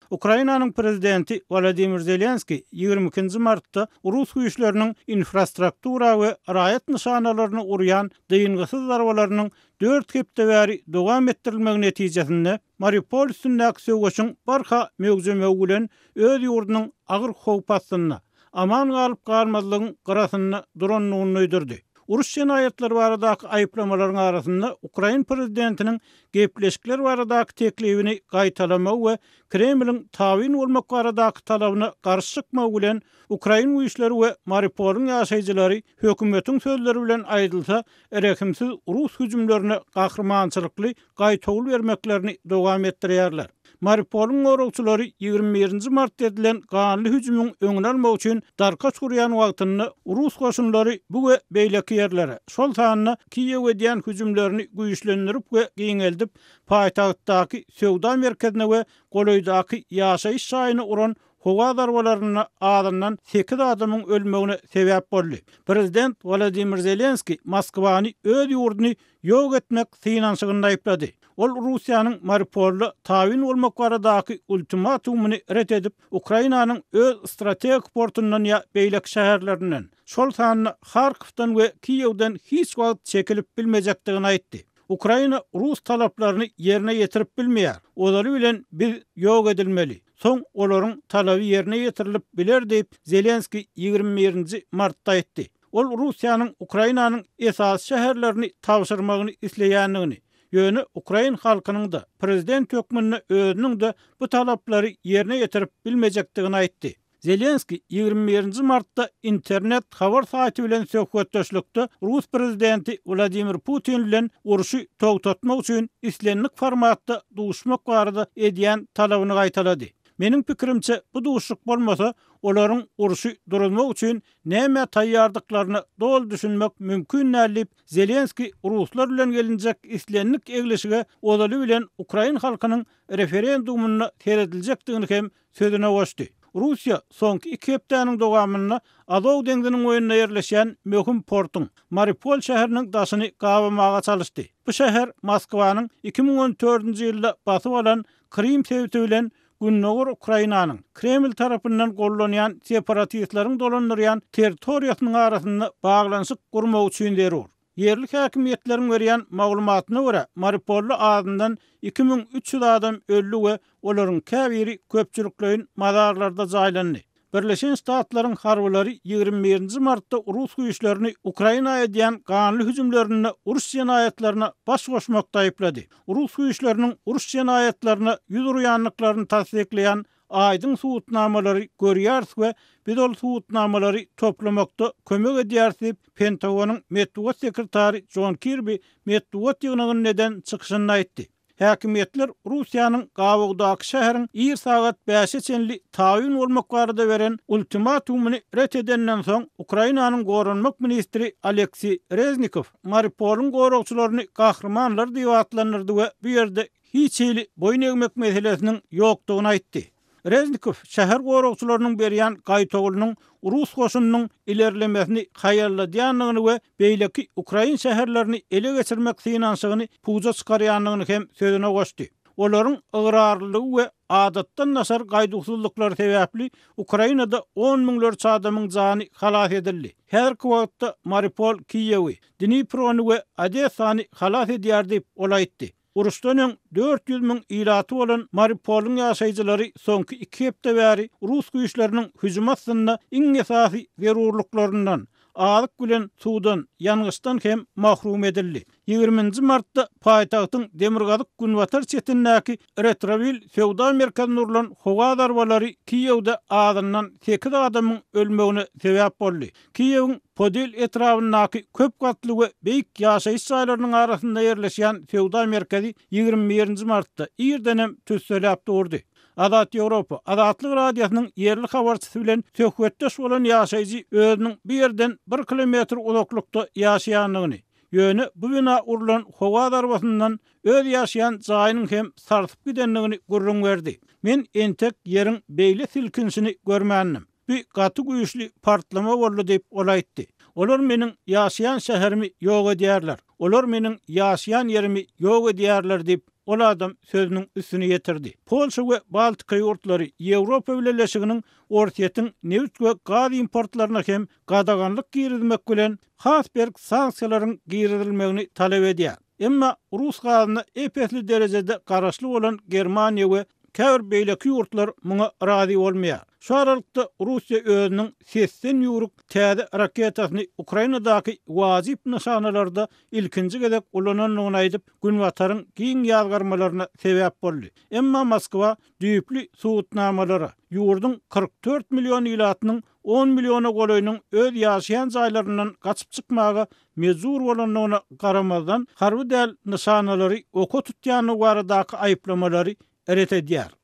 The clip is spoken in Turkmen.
Ukrainanyň prezidenti Wolodymyr Zelenskiý 22-nji martda rus güýçleriniň infrastruktura we raýat nyşanalaryna urýan dyngysyz zarbalarynyň dört hepde bäri dowam etdirilmegi netijesinde Mariupol üstündäki söweşiň barha möwjemegi bilen öz ýurdunyň agyr howp astynda, aman galyp-galmazlygyň gyrasynda durandygyny duýdurdy. Uruş jenaýatlary baradaky aýyplamalaryň arasynda ukrain prezidentiniň gepleşikler baradaky teklibini gaýtalamagy we Kremliň tabyn bolmak baradaky talabyna garşy çykmagy bilen ukrain güýçleri we Mariupolyň ýaşaýjylary hökümetiň sözleri bilen aýdylsa rehimsiz rus hüjümlerine gahrymançylykly gaýtawul bermeklerini dowam etdirýärler. Mariupolyň goragçylary 21 nji martda edilen ganly hüjümiň öňüni almak üçin darkaş gurýan wagtynda rus goşunlary bu we beýleki ýerlere, şol sanda Kiýewe edýän hüjümlerini güýçlendirip we giňeldip, paýtagtdaky söwda merkezine we golaýdaky ýaşaýyş jaýyna uran howa zarbalarynda azyndan sekiz adamyň ölmegine sebäp boldy. Prezident Wolodymyr Zelenskiý Moskwany öz ýurduny ýok etmek synanyşygynda aýyplady. Ol Russiýanyň Mariupolda tabyn bolmak baradaky ultimatumyny ret edip, Ukrainanyň öz strategik portundan ýa beýleki şäherlerinden, şol sanda Harkowdan we Kiýewden hiç wagt çekilip bilmejekdigini aýtdy. Ukraina rus talaplaryny ýerine ýetirip bilmeýär. Ozaly bilen biz ýok edilmeli. Soň olaryň talaby ýerine ýetirilip biler diýip, Zelenskiý 21 nji martda aýtdy. Ol Russiýanyň Ukrainanyň esasy şäherlerini tabşyrmagyny isleýändigini, ýöne ukrain halkynyň-da, prezident hökmünde özüniň-de bu talaplary ýerine ýetirip bilmejekdigini aýtdy. Zelenskiý 21 nji martda internet habar saýty bilen söhbetdeşlikde rus prezidenti Wladimir Putin bilen urşy togtatmak üçin islendik formatda duşmak barada edýän talabyny gaýtalady. Meniň pikirimçe, bu duşuşyk bolmasa, olaryň urşy duruzmak üçin nämä taýýardyklaryna doly düşünmek mümkin däl diýip, Zelenskiý ruslar bilen gelinjek islendik eglişige ozaly bilen ukrain halkynyň referendumynda serediljekdigini hem sözüne goşdy. Russiýa soňky iki hepdäniň dowamynda Azow deňziniň boýunda ýerleşýän möhüm portuň, Mariupol şäheriniň daşyny gabamaga çalyşdy. Bu şäher Moskwanyň 2014-nji ýylda basyp alan Krym sebiti bilen gündogar Ukrainanyň, Kreml tarapyndan gollanýan separatistleriň dolandyrýan territoriýasynyň arasynda baglanyşyk gurmak üçin zerur. Ýerli häkimiýetleriň berýän maglumatyna görä, Mariupolda azyndan 2300 adam öldi we olaryň käbiri köpçülikleýin mazarlarda jaýlandy. Birleşen Ştatlaryň harbylary 21 nji martda rus güýçlerini Ukraina edýän ganly hüjümlerinde uruş jenaýatlaryna baş goşmakda aýyplady. Rus güýçleriniň uruş jenaýatlaryna ýüz urýandyklaryny tassyklaýan aýdyň subutnamalary görýäris we biz ol subutnamalary toplamakda kömek edýäris diýip, Pentagonyň metbugat sekretary Jon Kirbi metbugat ýygnagynda eden çykyşynda aýtdy. Häkimiýetler Russiýanyň gabawdaky şäheriň ir sagat bäşe çenli tabyn bolmak barada beren ultimatumyny ret edenden soň, Ukrainanyň goranmak ministri Oleksiý Reznikow Mariupolyň goragçylaryny gahrymanlar diýip atlandyrdy we bu ýerde hiç hili boýun egmek meselesiniň ýokdugyny aýtdy. Reznikow şäher goragçylarynyň berýän gaýtawulynyň rus goşunynyň ilerlemesini haýalladýandygyny we beýleki ukrain şäherlerini ele geçirmek synanyşygyny puja çykarýandygyny hem sözüne goşdy. Olaryň ygrarlylygy we adatdan daşary gaýduwsyzlyklary sebäpli Ukrainada on müňlerçe adamyň jany halas edildi. Häzirki wagtda Mariupol Kiýewi, Dniprony we Odessany halas edýär diýip, ol aýtdy. Uruşdan öň 400 müň ilaty bolan Mariupolyň ýaşaýjylary soňky iki hepde bäri rus güýçleriniň hüjümi astynda iň esasy zerurlyklaryndan, azyk bilen suwdan, ýangyçdan hem mahrum edildi. 20 nji martda paýtagtyň demirgazyk-günbatar çetindäki Retrowil söwda merkezine urlan howa zarbalary Kiýewde azyndan sekiz adamyň ölmegine sebäp boldy. Kiýewiň Podil etrabyndaky köp gatly we beýik ýaşaýyş jaýlarynyň arasynda ýerleşýän söwda merkezi 21 nji martda irdenem tüsseläp durdy. Azat Ýewropa, Azatlyk Radiosynyň ýerli habarçysy bilen söhbetdeş bolan ýaşaýjy özüniň bu ýerden bir kilometr uzaklykda ýaşaýandygyny, ýöne bu bina urlan howa zarbasyndan öz ýaşaýan jaýynyň hem sarsyp gidendigini gürrüň berdi. Men entek ýeriň beýle silkinişini görmändim. Bu gaty güýçli partlama boldy diýip, ol aýtdy. Olar meniň ýaşaýan şäherimi ýok edýärler. Olar meniň ýaşaýan ýerimi ýok edýärler diýip, ol adam sözüniň üstüni ýetirdi. Polşa we Baltika ýurtlary Ýewropa Bileleşiginiň Orsýetiň nebit we gaz importlaryna hem gadaganlyk girizmek bilen, has berk sanksiýalaryň girizilmegini talap edýär. Emma rus gazyna ep-esli derejede garaşly bolan Germaniýa we käbir beýleki ýurtlar muňa razy bolmaýar. Şu aralykda Russiýa özüniň sesden ýüwrük täze raketasyny Ukrainadaky wajyp nyşanalarda ilkinji gezek ulanandygyny aýdyp, Günbataryň giň ýazgarmalaryna sebäp boldy. Emma Moskwa düýpli subutnamalara, ýurduň 44 million ilatynyň on milliona golaýynyň öz ýaşaýan jaýlaryndan gaçyp çykmaga mejbur bolandygyna garamazdan, harby däl nyşanalary oka tutýandygy baradaky aýyplamalary ret edýär.